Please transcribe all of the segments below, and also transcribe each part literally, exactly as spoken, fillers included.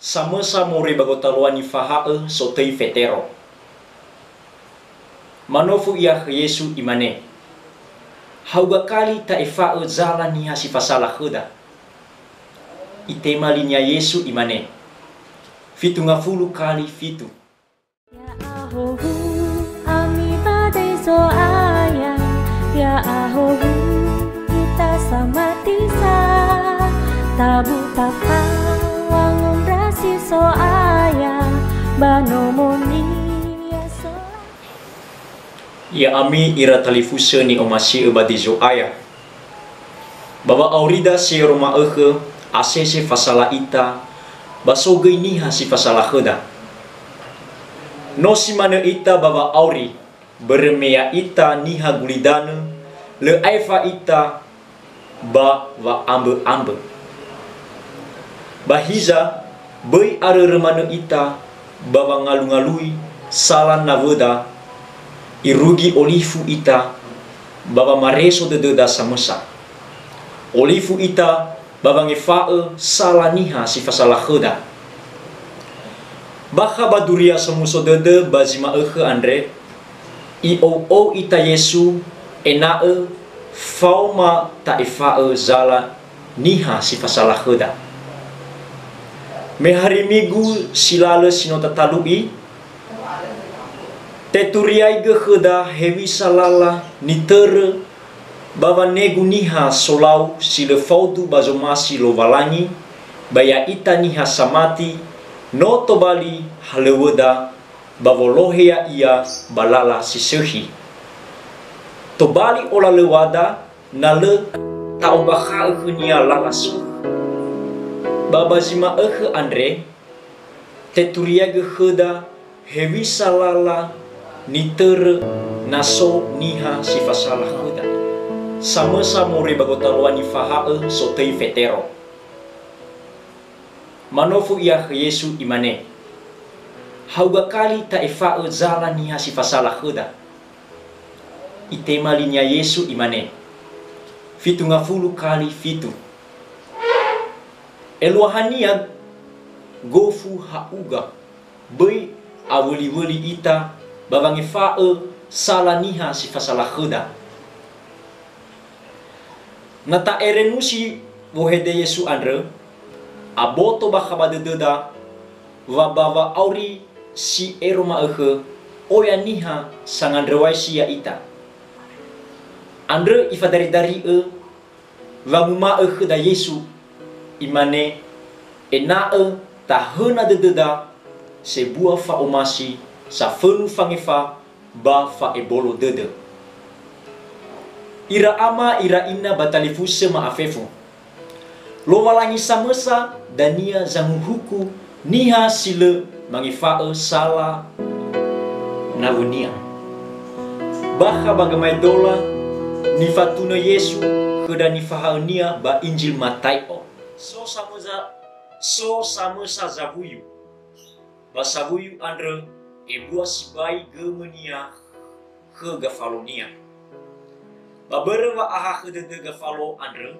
Samösa moroi ba gotaluami faha'ö sotöi Fetero. Manofu ia khö Yesu, imane, "Hauga kali ta'efa'ö zala niha si fasala khöda?" Itema linia Yesu, imane, "Fitu ngafulu kali fitu." Ya'ahowu, ami badai Zo'aya, ya'ahowu, ita samati sa, tabu tafa, wangondrasi Zo'aya, ba nomo-Nia sola. Ya'ami ira talifusö ni'omasi'ö ba döi Zo'aya. Ba wa'aurida si ero ma'ökhö, asese fasala ita, ba so göi niha si fasala khöda. No si manö ita ba wa'auri, börö me ya'ita niha gulidanö, lö aefa ita ba wa'ambö'ambö. Ba hiza, böi arörö manö ita ba wangalungalui sala nawöda, irugi olifu ita ba wamareso dödöda samösa. Olifu ita ba wangefa'ö sala niha si fasala khöda. Bakha ba Duria Somuso Dödö ba zi ma'ökhö andre, i'ou'ou ita Yesu ena'ö faoma ta'efa'ö zala niha si fasala khöda. Me hari Migu si lalö si no tatalu'i, teturiaigö khöda hewisa lala nitörö ba wanegu niha solau si lö faudu ba zomasi Lowalangi, ba ya'ita niha samati, no tobali halöŵöda ba wolohe ya'ia ba lala si sökhi. Tobali olalöŵada na lö ta'ombakha'ö khönia lala sökhi. Ba ba zi ma'ökhö andre, teturiaigö khöda hewisa lala nitörö na so niha si fasala khöda. Samösa moroi ba gotaluami faha'ö sotöi Fetero. Manofu ia khö Yesu, imane, "Hauga kali ta'efa'ö zala niha si fasala khöda?" Itema linia Yesu, imane, "Fitu ngafulu kali fitu." Eluahania gofu ha'uga, böi awöliwöli ita ba wangefa'ö sala niha si fasala khöda. Na ta'erenusi wohede Yesu andrö, aboto bakha ba dödöda wa ba wa'auri si ero ma'ökhö, oya niha sangandröwaisi ya'ita. Andrö ifadaridari'ö wanguma'ö khöda Yesu, imane, "Ena'ö tahöna dödöda sebua fa'omasi, safönu fangefa, ba fa'ebolo dödö." Ira ama, ira ina ba talifusö ma'afefu. Lowalangi samösa dania zanguhuku niha si lö mangefa'ö sala nawönia. Bakha ba Gamaedola nifatunö Yesu khöra nifahaönia ba Injil Mataio. So samösa, so samösa zawuyu. Ba sawuyu andrö ebua sibai gömönia khö gafalonia. Ba börö wa'ahakhö dödö gafalo andrö,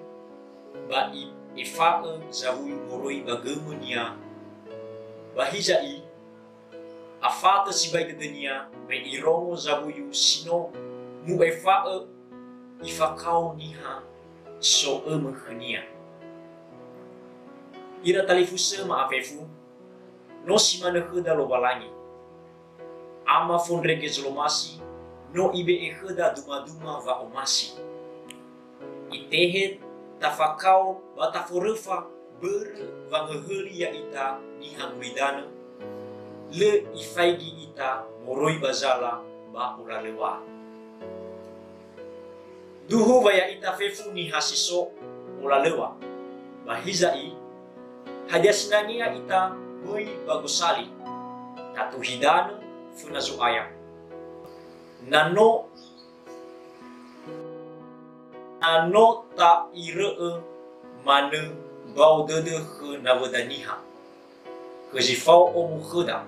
ba i-, efa'ö zawuyu moroi ba gömönia, ba hiza'i, afatö sibai dödönia, me irongo zawuyu si no mu'efa'ö ifakao niha so'ömö khönia. Ira talifusö ma'afefu, no si manö khöda Lowalangi. Ama fondrege zolomasi, no Ibe'e khöda dumaduma wa'omasi. Itehe tafakao ba taforöfa börö wangöhöli ya'ita niha gulidanö, lö Ifaigi ita moroi ba zala ba olalöŵa. Duhu wa ya'ita fefu niha si so olalöŵa. Ba hiza'i, hadia sinangea ita möi ba gosali? Tatuhi danö föna Zo'aya. Na no, na no ta'irö'ö manö mbao dödö khö nawöda niha, khö zi fao omo khöda,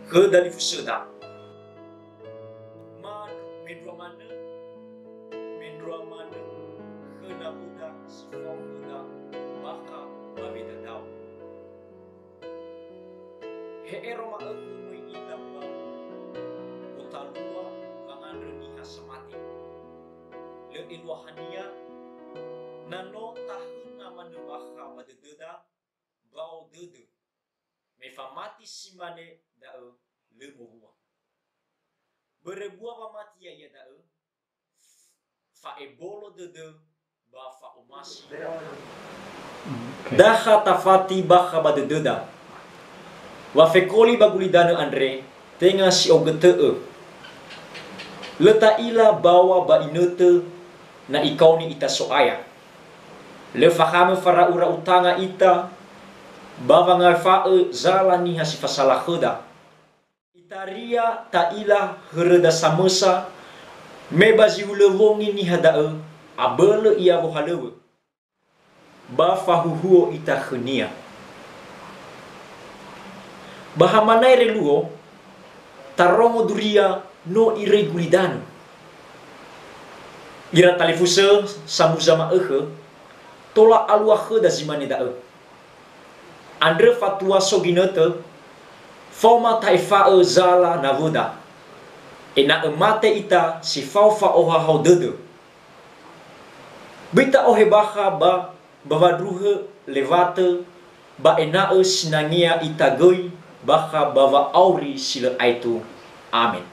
khö dalifusöda. Ma-, mendrua manö, mendrua manö khö nawöda si fao khöda bakha ba wedadao. Ehe'ero ma'ökhö möi ita ba gotalua wangandrö niha samati. Lö eluahania, na no tahöna manö bakha ba dödöda, mbao dödö. Me famati si mane da'ö lö mowua. Börö bua wamati ya'ia da'ö, fa'ebolo dödö ba fa'omasi. Dakha tafati bakha ba dödöda. Wa fekoli ba gulidanö andre, tenga si ogötö'ö. Lö ta'ila bawa ba inötö na ikaoni ita So'aya. Lö fakhamö fara'u-ra'u tanga ita, ba wangaefa'ö zala niha si fasala khöda. Itaria ta'ila höröda samösa, me ba zi hulö wongi niha da'ö, abölö ia wohalöŵö. Ba fahuhuo ita khönia. Ba hamanaere luo, tarongo duria no iröi gulidanö. Ira talifusö samuza ma'ökhö, tola alua khöda zi mane da'ö. Andrö fatua so ginötö, faoma ta'efa'ö zala nawöda, ena'ö mate ita si fao fa'ohahau dödö. Böi ta'ohe bakha ba, ba wandruhö lewatö, ba ena'ö sinangea ita göi bakha ba wa'auri si lö aetu. Amen.